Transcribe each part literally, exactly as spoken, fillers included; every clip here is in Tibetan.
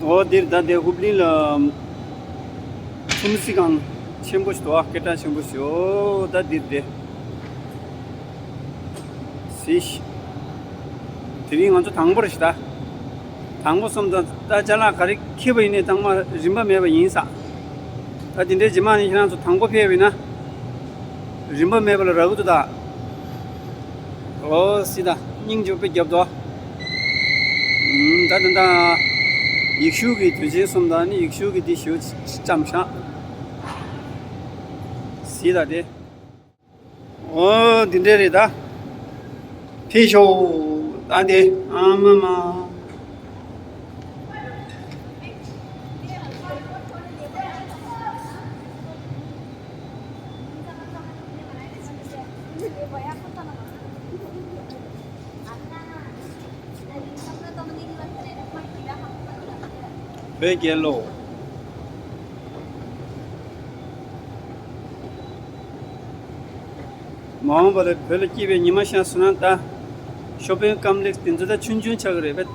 འོ་འདིར་ད་དེ་ཧུབ་ལི་ལ་ཁྲོམ་གཟིགས་ཁང་ཆེན་པོ་ཞིག་འདུག་ཨ། སྐད་གྲགས་ཆེན་པོ་ཞིག་འོ་ད་འདིར་དེ་སི་ཤི། དེ་རིང་ང་ཚོ་དང་པོ་རེད་ཤག་ད་དང་པོ་སོང་ཙང་ད་ཅ་ལག་ག་རེ་འཁྱེར་བ་ཡིན་ནའི་ཚང་མ་རིན་པ་མེད་པ་ཡིན་ས། ད་དེ་འདྲའི་རྗེས་མ་ནས་ཁྱེད་རང་ཚོ་དང་པོ་ཕེབས་པ་ཡིན་ན་རིན་པ་མེད་པ་ལ་རག་གི་འདུག་ད། ཨོ་སི་ད་སྙིང་རྗེ་པོ་དཔེ་རྒྱབ་འདུག་ཨ། ད་ད་ད་ཡིག་ཤུགས་ཀྱི་དུས་ཆེན་གསུམ་དང་ནི་ཡིག་ཤུགས་ཀྱི་འདི་ཞུ་ཙམ་ཤག་སི་ད་དེ། ཨོ་འདི་འདྲས་རེད་ད། ཕེབས་ཤོག་ད་དེ་ཨ་མ་མ། བོད་རྒྱལ་ལོ། མ་འོངས་པ་ལ་བོད་ལ་སྐྱིད་པའི་ཉི་མ་ཤར་སོང་ན་ད། ཤོ་པིང་ཀམ་ལེགས་དེ་ཚོ་ད་ཆུང་ཆུང་ཆགས་ཀྱི་རེད་པས།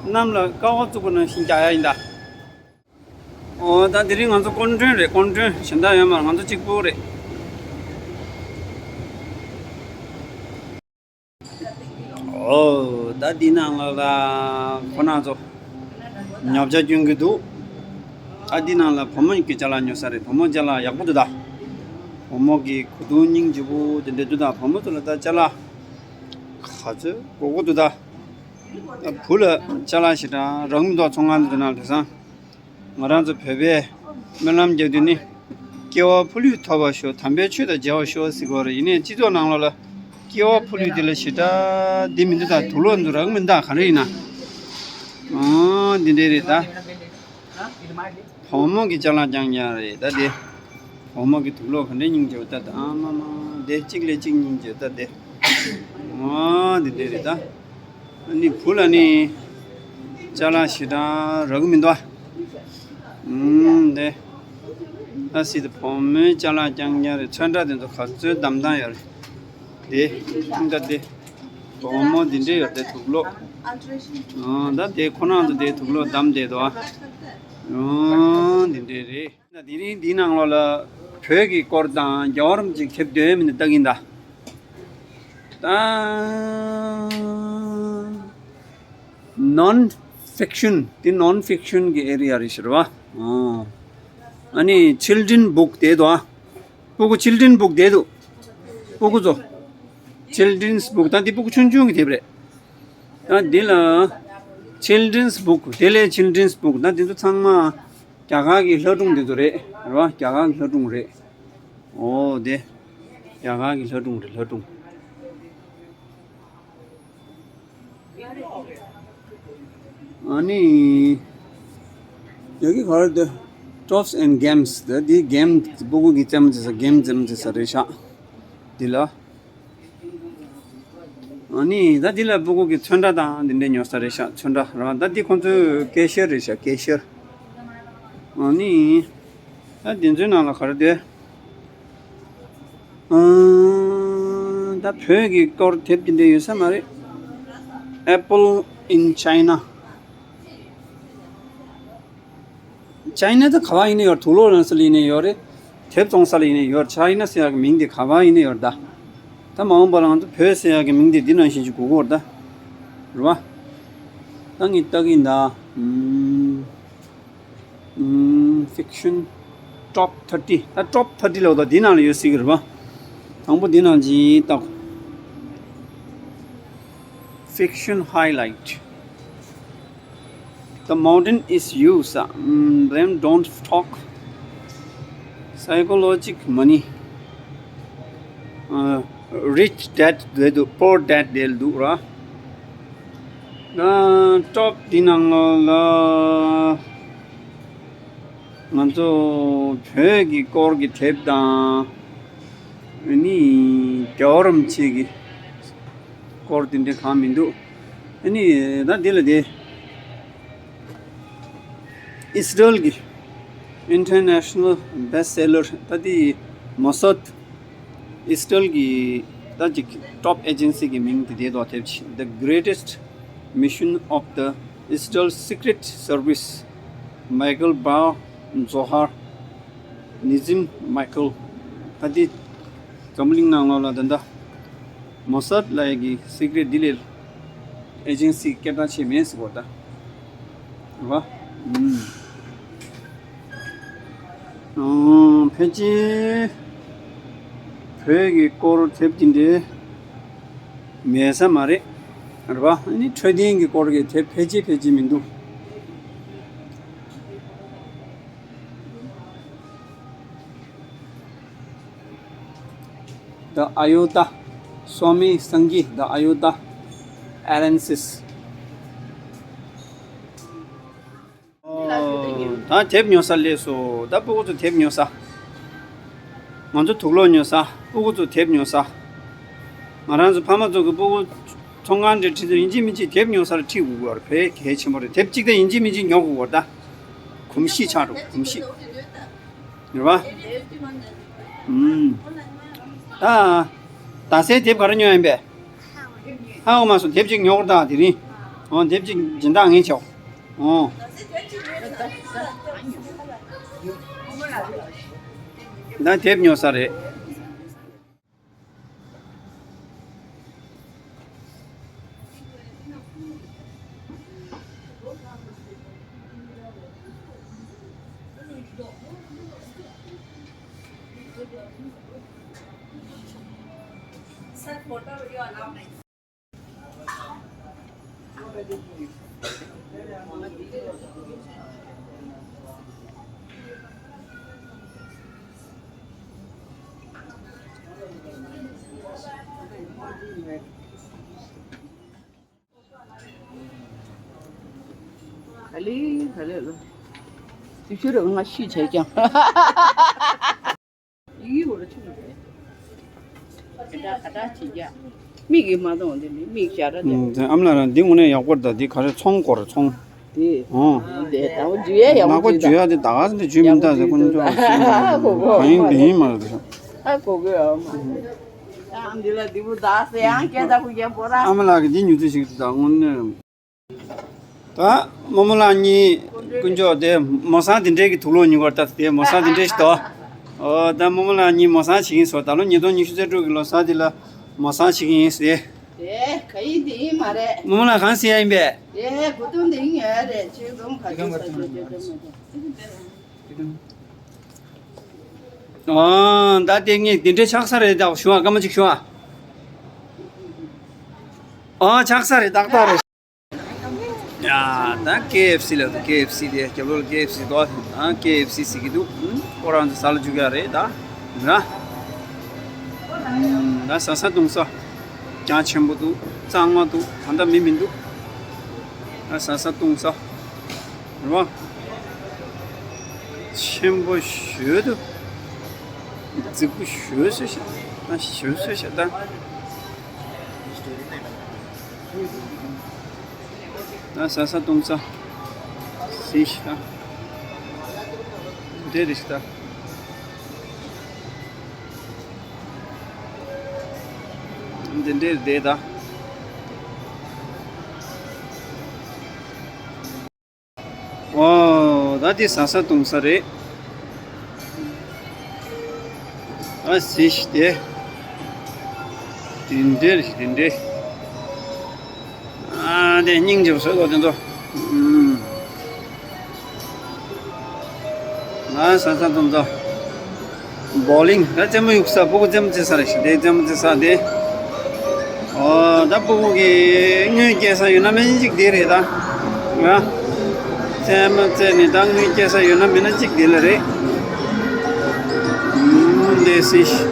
གནམ་ལ་ཀ་བ་བཙུགས་པ་ནང་བཞིན་རྒྱག་ཡ་ཡིན་ད། ཨོ་ད་དེ་རིང་ང་ཚོ་སྐུ་མགྲོན་རེད། སྐུ་མགྲོན་གཞན་དག་ཡོད་མ་རེད། ང་ཚོ་གཅིག་པུ་རེད། ཨོ་ད་འདི་ནང་ལ་ལ་ཁོ་ན་ཚོ་ཉོ་ཆ་སྐྱོན་གྱི་འདུག་ད་འདི་ནང་ལ་བུ་མོ་གི་ཅ་ལག་ཉོ་ས་རེད། བུ་མོ་ཅ་ལག་ཡག་པོ་འདུག་ད། བུ་མོ་གི་གོས་ཐུང་སྙིང་རྗེ་པོ་དེ་འདྲ་འདུག་ད། བུ་མོ་ཚོ་ལ་ད་ཅ་ལག་ག་ཚོད་དགོས་དགོས་འདུག་ད། ད་བུ་ལ་ཅ་ལག་ཞེ་དྲག་རག་མི་འདུག་ཚོང་ཁང་དེ་ནང་དེང་སང་། ང་རང་ཚོ་བོད་པས་སྨོན་ལམ་རྒྱག་དུས་ནི། སྐྱེ་བ་ཕོ་ལུས་ཐོབ་པར་ཤོག་དམ་པའི་ཆོས་དང་མཇལ་བར་ཤོག་ཟེར་གྱི་ཡོད་རེད། ཡིན་ནའི་སྤྱི་ཚོགས་ནང་ལོགས་ལ་སྐྱེ་བ་ཕོ་ལུས་དེ་ལ་ཞེ་དྲག་འདི་མི་འདུག་ད། དུག་ལོག་འདུག་རག་མི་འདུག་ག་རེ་ཡིན་ན། ཨང་འདི་འདྲས་རེད་ད། བུ་མོ་གི་ཅ་ལག་རྐྱང་རྐྱང་རེད་ད་དེ། བུ་མོ་གི་དུག་ལོག་ག་འདྲས་སྙིང་རྗེ་པོ་ད་ད། ཨ་མ་མ་དེ་གཅིག་ལས་གཅིག་སྙིང་རྗེ་ད་དེ། ཨང་འདི་འདྲས་རེད་ད། ཨ་ནི་བུ་ལ་ནི་ཅ་ལག་ཞེ་དྲག་རག་གི་མི་འདུག་ཨ། ཨུམ་དེ། ཨ་སི་ད་བུ་མོའི་ཅ་ལག་རྐྱང་རྐྱང་རེད། ཚོན་ཁྲ་དེ་ཚོ་ག་ཚོད་བདམས་སྟངས་ཡོད་རེད། དེ་ཨང་ད་དེ། བུ་མོ་འདི་འདྲས་ཡོད་དེ་དུག་ལོག་ཨང་ད་དེ་ཁོ་རང་ཚོ་དེ་དུག་ལོག་བདམས་བསྡད་འདུག་ཨ། ཨང་འདི་འདྲས་རེད། ད་དེ་རིང་འདིའི་ནང་ལོགས་ལ་བོད་ཀྱི་སྐོར་དང་རྒྱལ་བ་རིན་པོ་ཆེ་དེབ་འདོན་མི་འདི་ལྟ་གིན་ད། ད་non fiction དེ་non fiction གི་area རེད་ཤག་རེད་བ། ཨོ། ཨ་ནི་children book དེ་དོ། སྤུ་གུ་children book དེ་དོ། སྤུ་གུ་ཚོ། children's book ད་འདི་སྤུ་གུ་ཆུང་ཆུང་གི་དེབ་རེད། ད་འདི་ལ་children's book དེ་ལས་children's book ད་འདི་ཚོ་ཚང་མ་རྒྱ་གར་གྱི་ལྷ་སྒྲུང་འདི་ཚོ་རེད། རེད་བ། རྒྱ་གར་གྱི་ལྷ་སྒྲུང་རེད། ཨོ་དེ། རྒྱ་གར་གྱི་ལྷ་སྒྲུང་རེད། ལྷ་སྒྲུང་། ཨ་ནི། ཡ་གི་ག་རེ་དེ། Toys and Games དེ་འདི་game སྤུ་གུ་གི་རྩེད་མོ་རྩེ་ས་game རྩེད་མོ་རྩེ་ས་རེད་ཤག་འདི་ལ། ཨ་ནི་ད་འདི་ལ་སྤུ་གུ་གི་ཚོན་ཁྲ་དང་འདི་འདྲས་ཉོ་ས་རེད་ཤག་ཚོན་ཁྲ་རང་ད་འདི་ཁོང་ཚོའི་cashier རེད་ཤག cashier ཨ་ནི། ད་འདི་ཚོའི་ནང་ལ་ག་རེ་དེ། ཨང་། ད་བོད་ཀྱི་སྐོར་དེབ་དེ་འདྲ་ཡོད་ས་མ་རེད། Apple in China. China ད་ག་བ་ཡིན་ནའི་ཡོད། དུག་ལོག་ལེན་ས་ལ་ཡིན་ནའི་ཡོད་རེད། དེབ་བཙོང་ས་ལ་ཡིན་ནའི་ཡོད། China ཟེར་ཡག་གི་མིང་དེ་ག་བ་ཡིན་ནའི་ཡོད་ད། ད་མ་འོངས་པ་ལ་ང་ཚོ་བོད་ཟེར་ཡག་གི་མིང་དེ་འདི་ནང་བཞིན་ཅིག་དགོས་ཀྱི་ཡོད་ད། རེད་བ། ད་ངས་ལྟ་གི་ཡིན་ད། ཨུམ། ཨུམ། Fiction top thirty ད་top thirty ལབ་ད་འདི་ནང་ལ་ཡོད་སྲིད་ཀྱི་རེད་བ། དང་པོ་འདི་ནང་ཅིག་ལྟ། Fiction highlight. The mountain is you, sa- mm, them don't talk. Psychological money. Uh, rich dad དེ་འདུག poor dad དེ་འདུག་ར། ད་top འདི་ནང་ལ། ང་ཚོ་བོད་ཀྱི་སྐོར་གྱི་དེབ་དང་། ཨ་ནི་རྒྱལ་བ་རིན་པོ་ཆེ་གི་སྐོར་དེ་འདྲ་གང་མི་འདུག་ཨ་ནི་ད་འདི་ལ་དེ། ཨིས་རལ་གྱི་international best seller ད་དེ་Mossad ཨིས་རལ་གྱི་ད་ཅིག་top agency གི་མིང་དེ་དེ་དོ་དེབ་ཆེ། The Greatest Mission of the Israel Secret Service Michael Bar Zohar Nizim Michael ད་འདི་འཛམ་བུ་གླིང་ནང་ལོགས་ལ་ད་ལྟ་མོ་སཱད་ལབ་ཡག་གི་སི་ཀི་རེཊ་ལྡི་ལིར་ཨེ་ཇེན་སི་སྐད་གྲགས་ཆེ་མེད་ཟེར་བ་ད། རེད་པ། ཨུམ། ཨང་། ཕལ་ཆེར་བོད་ཀྱི་སྐོར་དེབ་དེ་འདྲའི་མེད་ས་མ་རེད། རེད་པ། ཨ་ནི་འཕྲོད་བསྟེན་གྱི་སྐོར་གྱི་དེབ་ཕལ་ཆེར་ཕལ་ཆེར་མི་འདུག། The Ayurveda, Swami Sangi, The Ayurveda Alliances. ཨོ། ད་དེབ་ཉོ་ས་སླེབས་སོང་། ད་སྤུ་གུ་ཚོ་དེབ་ཉོ་ས། ང་ཚོ་དུག་ལོག་ཉོ་ས། སྤུ་གུ་ཚོ་དེབ་ཉོ་ས། ང་རང་ཚོ་ཕ་མ་ཚོ་གི་སྤུ་གུ་ཚོང་ཁང་འདྲ་ཁྲིད་དུས་ཡིན་གཅིག་མིན་གཅིག་དེབ་ཉོ་སར་ཁྲིད་དགོས་ཀྱི་ཡོད་རེད། དཔེ་གལ་ཆེན་པོ་རེད། དེབ་གཅིག་དང་ཡིན་གཅིག་མིན་གཅིག་ཉོ་དགོས་ཀྱི་ཡོད་རེད་ད། གོམས་གཤིས་ཆགས་འགྲོ་གོམས་གཤིས། རེད་པ། ཨུམ། ད། ད་སའི་དེབ་ག་རེ་ཉོ་ཡིན་པས། ཧ་གོ་མ་སོང་། དེབ་ཅིག་ཉོ་དགོས་ད་དེ་རིང་། ཨོ། དེབ་ཅིག་སྦྱིན་བདག་ངས་བྱའོ། ཨོ། ད་དེབ་ཉོ་ས་རེད། ག་ལེ་ག་ལེ་ལོ། དུས་ཤུར་ང་ཤི་བྱས་ཀྱང་། ཡིག་འོ་ར་ཆུ་རེད། ཁ་ཁ་ཁ་ཅིག་ཡ། མིག་གིས་མ་མཐོང་། འདི་ནི་མིག་ཞར་ར་དེ། ཨུམ། དེ་ཨ་མ་ལགས་རང་འདི་དངོས་གནས་ཡག་པོ་རེད་ད། འདི་ག་རེ་ཚོང་སྐོར་ཚོང་། དེ། ཨོ། དེ་ད་འོ་འཇུ་ཡ་ཡག་པོ་ནག་པོ་འཇུ་ཡ་དེ་ད་ག་ཟེར་འདྲ་འཇུ་མི་འདུག་ཟེར་དཀོན་མཆོག་ཨ་གོ་གོ་གང་ཡིན་གང་ཡིན་མ་རེད་ད། ཨ་གོ་གོ་ཨ་མ། ཨ་འདི་ལ་འདི་བུ་ད་ཟེར་ཡང་སྐད་ད་གོ་རྒྱ་པོ་ར། ཨ་མ་ལགས་ཀྱི་འདི་ཉུ་ཚེ་ཞིག་ད་དངོས་གནས། ད་རྨོ་མོ་ལགས་གཉིས་དཀོན་མཆོག་དེ་མོ་སང་དེ་འདྲའི་གི་དུག་ལོག་ཉོ་གར་ད་དེ་མོ་སང་དེ་འདྲའི་ཞིག་ཏོ། ཨོ། ད་རྨོ་མོ་ལགས་གཉིས་མོ་སང་བྱེད་ཀྱིན་སོ། ད་ལོ་ཉིས་སྟོང་ཉི་ཤུ་རྩ་དྲུག་གི་ལོ་གསར་དེ་ལ་མོ་སང་བྱེད་ཀྱིན་ཡིན་ཟེར། དེ་ག་ཡིན་དེ་ཡིན་མ་རེད། རྨོ་མོ་ལགས་གང་ཟེར་ཡ་ཡིན་པས། དེ་གོ་དོན་དེ་ཡིན་ཡ་རེད། ཁྱོད་རུམ་ག་ཚོད་ས་ཚོད་དེ་ཚོད་མ་ཚོད། ཨོ། ད་དེ་ངས་དེ་འདྲའི་ཆགས་ས་རེད། ད་ཞུ་བ་སྐར་མ་གཅིག་ཞུ་བ། ཨོ། ཆགས་ས་རེད། ཏག་ཏག་རེད། ཡ། ད་ཀེ་ཨེཕ་སི་ལབ་འདུག་ཀེ་ཨེཕ་སི་དེ་རྒྱབ་ལོགས་ལ་ཀེ་ཨེཕ་སི་འདུག་ཨ། ཀེ་ཨེཕ་སི་ཟེར་གྱི་འདུག་ཨུམ། ཁོ་རང་ཚོ་ཟ་ལ་འཇུག་ཡ་རེད་ད། ཨུམ། ད་ཟ་ས་བཏུང་ས། གྱང་ཆེན་པོ་འདུག་གཙང་མ་འདུག་ད་ལྟ་མི་མི་འདུག་ད་ཟ་ས་བཏུང་ས། རེད་པ། ཆེན་པོ་ཞེ་འདུག་རྫིག་པོ་ཞེ་ས་ཤ། ད་ཞེ་ས་ཤ་ད། ད་ཟ་ས་བཏུང་ས་ཟིན་ཤི་ད། འདྲེ་རེ་ཤི་ད། འདི་འདྲེ་རེ་ད། ཨོ། ད་འདི་ཟ་ས་བཏུང་ས་རེད། ཨ་ཟི་ཞིག་དེ། དེ་འདྲེ་རེད་དེ་འདྲེ། ཨ་དེ་སྙིང་རྗེ་པོ་བཟོས་འདུག་དེ་ཚོ། ཨུམ། ང་ཟ་ས་བཏུང་ས། བོ་ལིང་། ད་རྩེད་མོ་གཡུག་ས། སྤུ་གུ་རྩེད་མོ་རྩེ་ས་རེད་ཤག་དེ་རྩེད་མོ་རྩེ་ས་དེ། ཨོ། ད་སྤུ་གུ་གི་དངུལ་སྐྱེལ་ས་ཡོད་ན་མེད་ན་གཅིག་དེ་རེད་ད། ང་རྩེད་མོ་རྩེ་ནས་ད་དངུལ་སྐྱེལ་ས་ཡོད་ན་མེད་ན་གཅིག་དེ་ལ་རེད། ཨུམ། དེ་སི་ཤི།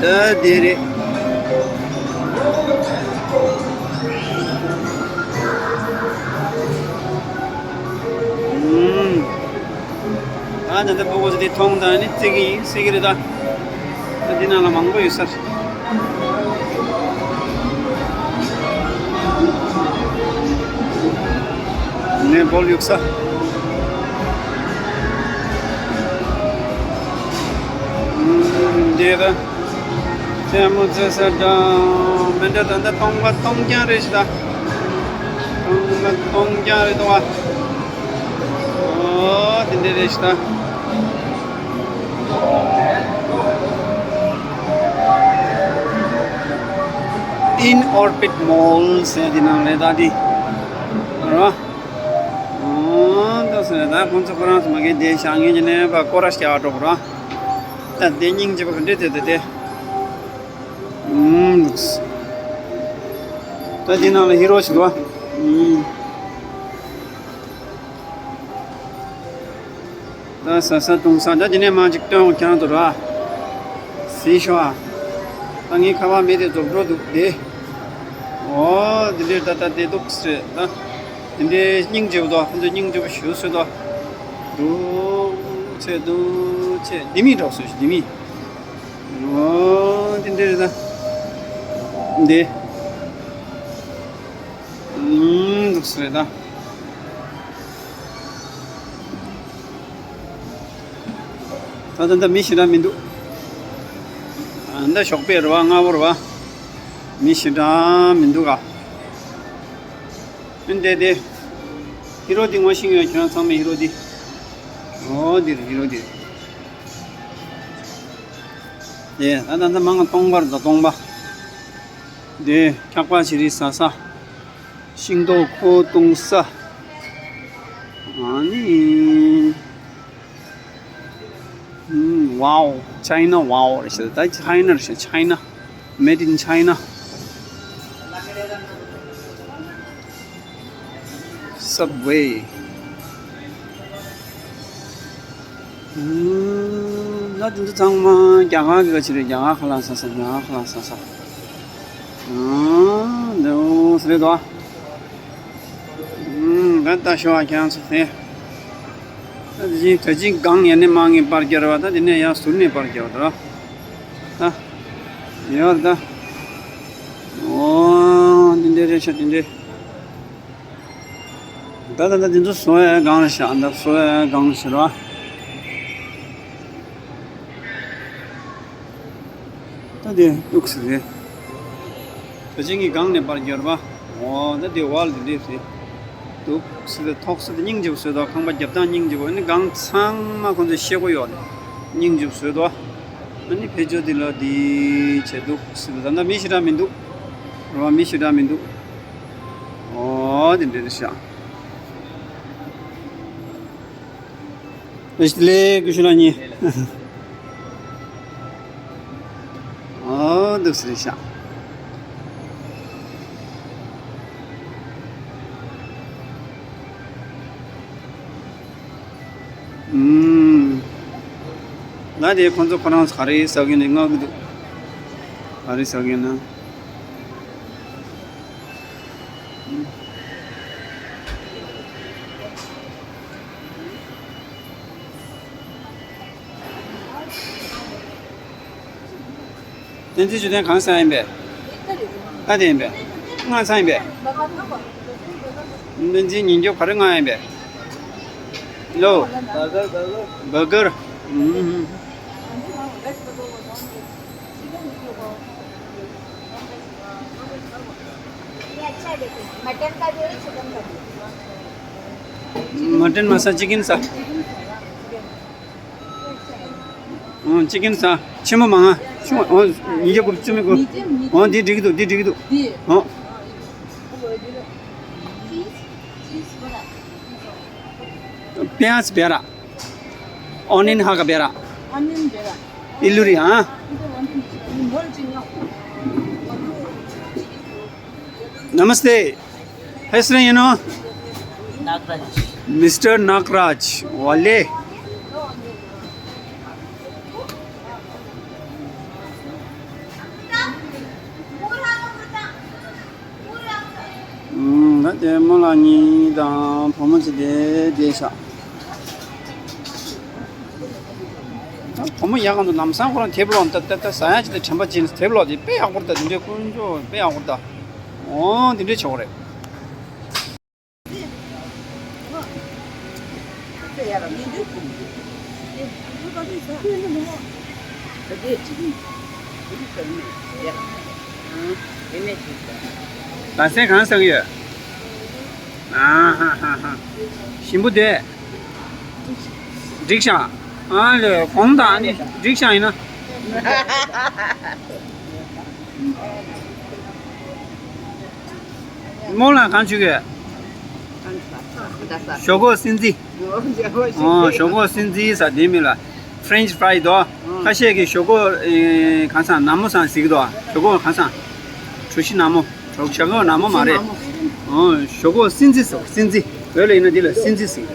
ད་དེ་རེད། ཨུམ། ད་ད་ལྟ་སྤུ་གུ་ཚོ་དེ་མཐོང་དང་ནི་རྩེ་གི་ཡིན་ཟེར་གི་རེད་ད། ད་འདི་ནང་ལ་མང་པོ་ཡོད་ས་རེད། ནེ་བོལ་གཡུག་ས། འདི་ལ་རྩེད་མོ་རྩེ་ས་དང་མི་འདྲ་ད་ལྟ་སྟོང་པ་སྟོང་རྐྱང་རེད་ཤག་ད། སྟོང་རྐྱང་རེད་དོ། ཨོ་དེ་འདྲ་རེད་ཤག་ད། In Orbit Mall ཟེར་དེ་ནང་རེད་ད་དེ། རེད་བ། ཨོ་ད་ཟེར་ད་ཁོང་ཚོ་ཁོ་རང་ཚོ་མ་གི་བསྡད་ཤག་ངས་ཀྱི་ནས་པ་སྐོར་ར་བྱ་བ་འགྲོ་དགོས་ར། ད་དེ་སྙིང་རྗེ་པོ་ག་འདྲ་དེ་དེ་དེ། ཨུམ། ད་འདི་ནང་ལ་ཧི་རོ་ཞིག་འདུག་བ། ཨུམ། ད་ཟ་ས་བཏུང་ས་ད་འདི་ནས་མར་ཅིག་སྟོན་འོང་ཁྱེད་རང་ཚོ་ར། གཟིགས་ཤོག་ཨ། ད་ངའི་ཁ་པར་མེད་དེ་རྫོགས་འགྲོ་འདུག་དེ། ཨོ་འདི་འདྲའི་ད་ད་དེ་འདུག་ཟེར་ད། འདི་འདྲའི་སྙིང་རྗེ་པོ་འདུག་ཁོང་ཚོས་སྙིང་རྗེ་པོ་ཞུ་སྲོལ་འདུག་འདུག་ཆེ་འདུག་ཆེ་ལྡེ་མིག་འདྲ་བོ་བཟོས་ཤིག་ལྡེ་མིག་ཨོ་དེ་འདྲ་རེད་ད། འདི། ཨུམ་འདུག་སེ་རེད་ད། ད་ད་ད་མི་ཞེ་དྲག་མི་འདུག་ཨ་ད་ཞོགས་པ་རེད་བ། སྔ་པོ་རེད་བ། མི་ཞེ་དྲག་མི་འདུག་ག་ཨ་འདི་འདི། ཧི་རོ་འདི་ངོ་ཤེས་ཡོད། ཁྱེད་རང་ཚང་མས་ཧི་རོ་འདི། ཨོ་འདི་རེད་ཧི་རོ་འདི་རེད། དེ་ད་ད་ད་མང་སྟོང་པར་ད་སྟོང་པ། དེ་འཁྱག་པ་ཞིག་རེད་ཟ་ས། ཤིང་ཏོག་ཁོ་བཏུང་ས། ཨ་ནི། ཨུམ། Wow China wow རེད་ཤག་ད་China རེད་ཤག China Made in China Subway ཨུམ། ད་དེ་ཚོ་ཚང་མ་རྒྱ་གར་གྱི་ཆ་རེད། རྒྱ་གར་ཁ་ལག་ཟ་ས། རྒྱ་གར་ཁ་ལག་ཟ་ས། ཨུམ། འདི་འོ་ཟེར་རེད་དོ། ཨུམ། ད་ལྟ་ཤོག་ཨ་ཁྱེད་རང་ཚོ་དེ། ད་དེ་བཞིན་ད་ཅིག་སྒང་ཡར་ནས་མར་ངས་པར་རྒྱག་ར་བ། ད་དེ་ནས་ཡར་ཟུར་ནས་པར་རྒྱག་ར། ད་ཡོད་ད། ཨོ་འདི་འདྲ་རེད་ཤག་འདི་འདྲ། ད་ད་ད་འདི་ཚོ་བཟོ་ཡའི་སྒང་རེད་ཤག་ད་བཟོ་ཡའི་སྒང་རེད་ཤག་ར། ད་དེ་འདུག་སེ་རེད། ད་ཅིག་གི་སྒང་ནས་པར་རྒྱག་ར་བ། ཨོ་ད་དེ་ཝལ་དེ་འདྲས་རེད། འདུག་སེ་རེད། ཐོག་སེ་དེ་སྙིང་རྗེ་པོ་བཟོས་འདུག་ཁང་པ་རྒྱབ་ཐང་སྙིང་རྗེ་པོ། ཨ་ནི་སྒང་ཚང་མ་ཁོང་ཚོས་ཤེལ་སྒོ་ཡོད་ནས་སྙིང་རྗེ་པོ་བཟོས་འདུག་ཨ་ནི་ཕེ་ཇོ་དེ་ལ་དེ་བྱས་འདུག་སེ་རེད། ད་ལྟ་མི་ཞེ་དྲག་མི་འདུག་ར་བ། མི་ཞེ་དྲག་མི་འདུག་ཨོ་དེ་འདྲས་རེད་ཤག་བཀྲ་ཤིས་བདེ་ལེགས། ཀུ་ཤུ་ལགས་གཉིས། ཨོ་འདུག་སེ་རེད་ཤག་ཨུམ། ད་དེ་ཁོང་ཚོ་ཁོ་རང་ཚོ་ག་རེ་ཟ་གི་ནས་ངུ་གི་འདུག་ག་རེ་ཟ་གི་ན། བསྟན་འཛིན་ཆོས་ལྡན་གང་ས་ཡིན་པས། ད་དེ་ཡིན་པས། ང་ས་ཡིན་པས། བསྟན་འཛིན་ཉིན་རྒྱབ་ག་རེ་ང་ཡིན་པས། ལོ། བར་གར། ཨུམ། ये अच्छा है, देखो, मटन का भी है, चिकन का भी है। मटन मसाला, चिकन सा। ཨོ། ཅི་ཀིན་ས། ཆེན་མོ་མང་ང་། ཆུང་བ། ཨོ། ཉིས་བརྒྱ་དགུ་བཅུ་མི་དགོས། ཨོ། འདི་འགྲིག་གི་འདུག་འདི་འགྲིག་གི་འདུག་ཨོ། प्याज बेरा। Onion हका बेरा। इल्लुरी, हाँ। नमस्ते। Hesre yeno? Nagraj. Mister Nagraj, wale. ད་དེ་མོ་ལ་གཉིས་དང་བུ་མོ་ཅིག་དེ་བསྡད་ཤག་ད་བུ་མོ་ཡག་ག་འདུག་ལམ་སང་ཁོ་རང་དེབ་ཀློག་ད་ད་ད་ཟ་ཡག་ཅིག་དང་དྲན་པ་བྱས་ནས་དེབ་ཀློག་དེ་དཔེ་ཡག་པོ་རེད་ད། དེ་འདྲའི་དཀོན་མཆོག་དཔེ་ཡག་པོ་རེད་ད། འོ་དེ་འདྲའི་ཆོག་རེད། ད་སེ་གང་ཟེར་གི་ཡོད། ཨ་ཧ་ཧ་ཧ། ཞིམ་པོ་དེ། འགྲིག་ཤག་ཨ་ལེ་གོང་དང་ཨ་ནི་འགྲིག་ཤག་ཡིན་ན། རྨོ་ལགས་གང་བྱེད་ཀྱི། ཞོག་ཁོག་སིལ་རྩི། ཨོ་ཞོག་ཁོག་སིལ་རྩི་ཟེར་དེ་མིང་ལ། French fry་དོ། ཁ་ཤས་ཀྱིས་ཞོག་ཁོག་ཨེ་གང་ཟེར་ནག་མོ་ཟེར་གྱི་འདུག་ཞོག་ཁོག་གང་ཟེར། གྲོ་ཞིབ་ནག་མོ། གྲོ་ཞོག་ཁོག་ནག་མོ་མ་རེད། ཨོ་ཞོག་ཁོག་སིལ་རྩི་ཟེར་སིལ་རྩི། བོད་ལ་ཡིན་ན་འདི་ལ་སིལ་རྩི་ཟེར།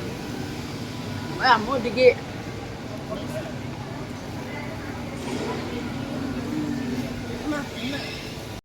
ཨ་མོ་འདི་གི།